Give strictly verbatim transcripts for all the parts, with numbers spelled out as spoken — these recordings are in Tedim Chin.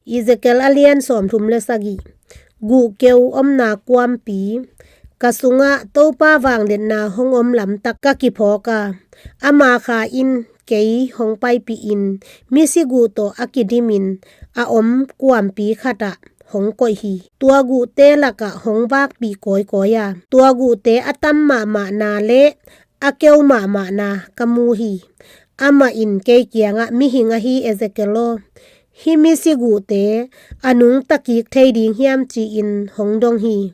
Ezekiel a lian sawmthum le sagih. Guhkeu omna kuampi. Ka sungah Topa vangliatna hong om lamtak ka kiphawk a, ama kha in kei hong paipihin, misiguh tawh a kidimin a om kuampi khatah hong koih hi. Tua guhte lakah hong vakpih kawikawi a, tua guhte a tam mahmahna le a keu mahmahna ka mu hi. Amah in kei kiangah, "Mihing ahi Ezekiel aw, hih misiguhte a nungta kik thei ding hiam?" ci-in hong dong hi.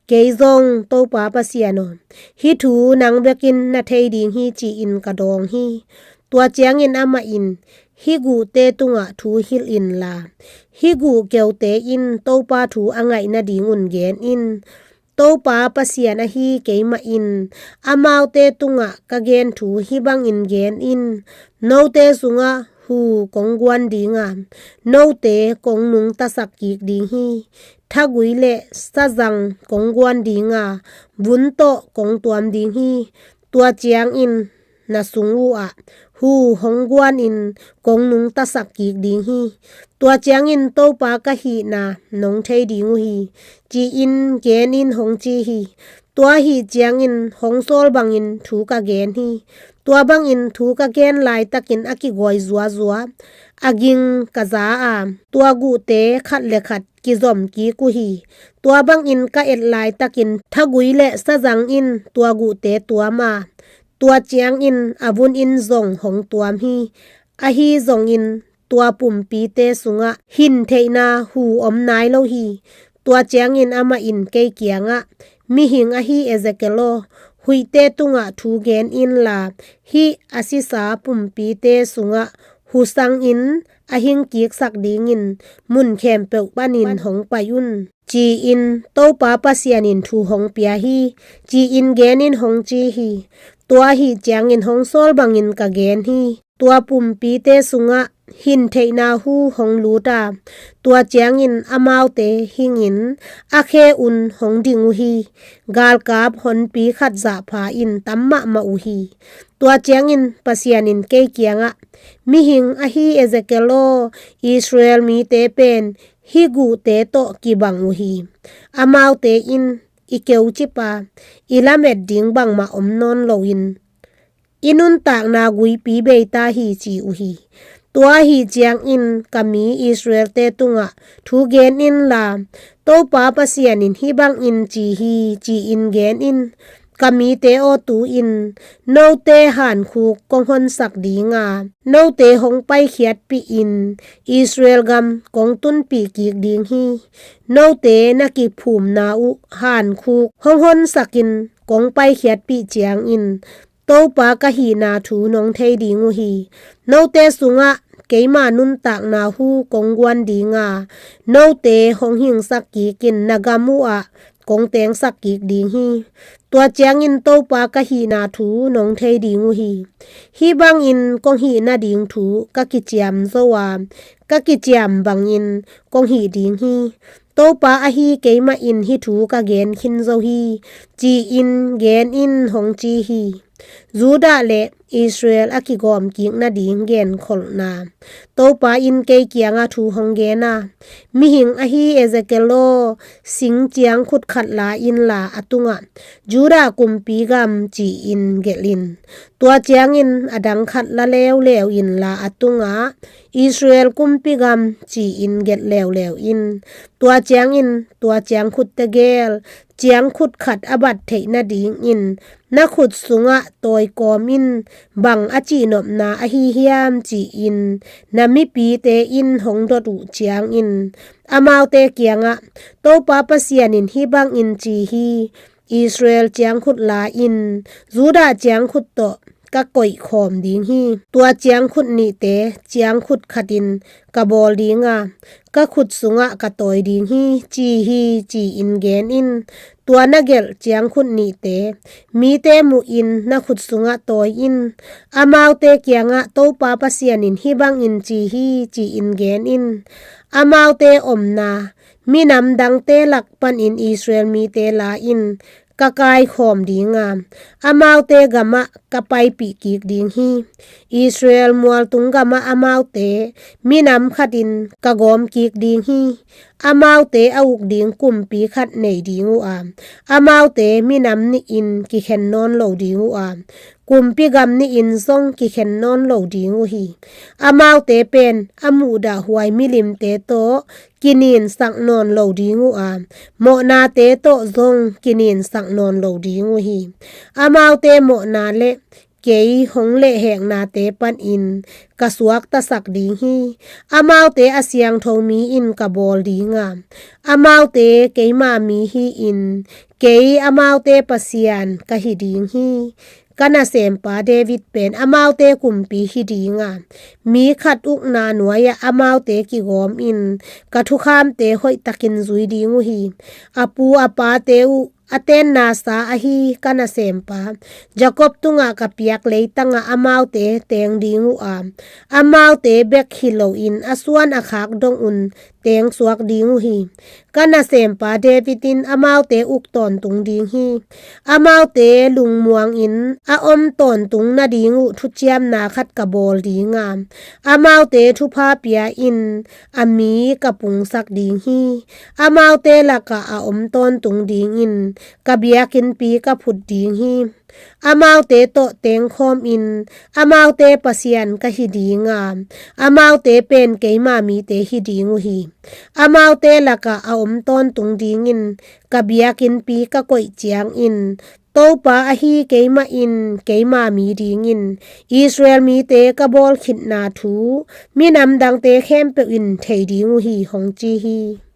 Kei zong, "Topa Pasian aw, hih thu nang bekin na thei ding hi," ci-in ka dawng hi. Tua ciangin amah in, "Hih guhte tungah thu hilh inla, hih guhkeute in Topa thu a ngaih nadingun gen in. Topa Pasian ahi keimah in amaute tungah ka gen thu hih bangin gen in: Note sungah hu kong guan ding a, note kong nungtasak kik ding hi. Thagui le sazang kong guan ding a, vun tawh kong tuam ding hi. Tua ciangin na sung uh ah hu hong guanin kong nungtasak kik ding hi. Tua ciangin Topa ka hihna nong thei ding uh hi," ci-in gen in, hong ci hi. Tua ahih ciangin hong sawl bangin thu ka gen hi. Tua bangin thu ka gen laitakin a kigawi zuazua, a ging ka za a, tua guhte khat le khat kizom kik uh hi. Tua bangin ka et laitakin thagui le sazang in tua guhte tuam a, tua ciangin a vun in zong hong tuam hi. Ahi zongin tua pumpite sungah hin theihna hu om nai lo hi. Tua ciangin amah in kei kiangah, "Mihing ahi Ezekiel aw, huihte tungah thu gen inla, hih a sisa pumpite sungah hu sangin a hingkiksak dingin mun khempeuh panin hong pai un," ci-in Topa Pasian in thu hong pia hi, ci-in gen in, hong ci hi. Tua ahih ciangin hong sawl bangin ka gen hi. Tua pumpite sungah hin theihna hu hong lut a, tua ciangin amaute hingin a khe un hong ding uh hi. Galkap honpi khat zahpha in tam mahmah uh hi. Tua ciangin Pasian in kei kiangah, "Mihing ahi Ezekiel aw, Israel mite pen hih guhte tawh kibang uh hi. Amaute in i keucip a, i lamet ding bangmah om nawn loin i nuntakna guipi bei ta hi," ci uh hi. Tua ahih ciangin ka mi Israelte tungah thu gen inla, "Topa Pasian in hih bangin ci hi," ci-in gen in. "Ka mite aw, tu-in note hankhuk kong honsak ding a, note hong paikhiatpihin Israel gam kong tunpih kik ding hi. Note na kiphumna uh hankhuk hong honsakin kong paikhiatpih ciangin Topa ka hihna thu nong thei ding uh hi. Note sungah keima nuntakna hu kong guan ding a, note hong hingsak kikin na gam uh ah kong tengsak kik ding hi. Tua ciangin Topa ka hihna thu nong thei ding uh hi. Hih bangin kong hih nading thu ka kiciam zo a, ka kiciam bangin kong hih ding hi. Topa ahi keimah in hih thu ka gen khin zo hi," ci-in gen in, hong ci hi. Judah le Israel a kigawm kik nading genkholhna. Topa in kei kiangah thu hong gen a, "Mihing ahi Ezekiel aw, sing ciangkhut khat la inla, a tungah Judah kumpi gam ci-in gelh in. Tua ciangin a dang khat la leuleu inla, a tungah Israel kumpi gam ci-in gelh leuleu in. Tua ciangin tua ciangkhutte gel, ciangkhut khat a bat theih nadingin na khut sungah tawi kawm in. Bang a cihnopna ahi hiam?" ci-in na mipite in hong dot uh ciangin, amaute kiangah, "Topa Pasian in hih bangin ci hi: Israel ciangkhut la in, Judah ciangkhut tawh ka koihkhawm ding hi. Tua ciangkhut nihte ciangkhut khatin ka bawl ding a, ka khut sungah ka tawi ding hi," ci hi, ci-in gen in. Tua na gelh ciangkhut nihte mite muhin na khut sungah tawi in. Amaute kiangah, "Topa Pasian in hih bangin ci hi," ci-in gen in. Amaute omna minam dangte lak panin Israel mite la in, ka kaikhawm ding a, amaute gamah ka paipih kik ding hi. Israel mualtung gamah amaute minam khatin ka gawm kik ding hi. Amaute a uk ding kumpi khat nei ding uh a, amaute minam nihin kikhen nawn lo ding uh a, kumpi gam nihin zong kikhen nawn lo ding uh hi. Amaute pen a muhdahhuai milimte tawh kininsak nawn lo ding uh a, mawhnate tawh zong kininsak nawn lo ding uh hi. Amaute mawhna le kei hong lehheknate panin ka suaktasak ding hi. Amaute a siangtho mi-in ka bawl ding a, amaute keima mi hi-in, kei amaute Pasian ka hi ding hi. Ka nasempa David pen amaute kumpi hi ding a, mi khat ukna nuai-ah amaute kigawmin ka thukhamte hoihtakin zui ding uh hi. A pu a pate uh a tennasa ahi ka nasempa Jacob tungah ka piak leitangah amaute teng ding uh a, amaute bek hi loin a suan a khak dong un tengsuak ding uh hi. Ka nasempa David in amaute uk tawntung ding hi. Amaute lungmuangin a om tawntung nading uh thuciamna khat ka bawl ding a, amaute thupha pia-in a mi ka pungsak ding hi. Amaute lakah a om tawntung dingin ka biakinnpi ka phut ding hi. Amaute tawh tengkhawmin amaute Pasian ka hi ding a, amaute pen keima mite hi ding uh hi. Amaute lakah a om tawntung dingin ka biakinnpi ka koih ciangin Topa ahi keimah in keima mi dingin Israel mite ka bawl khitna thu minam dangte khempeuh in thei ding uh hi, hong ci hi.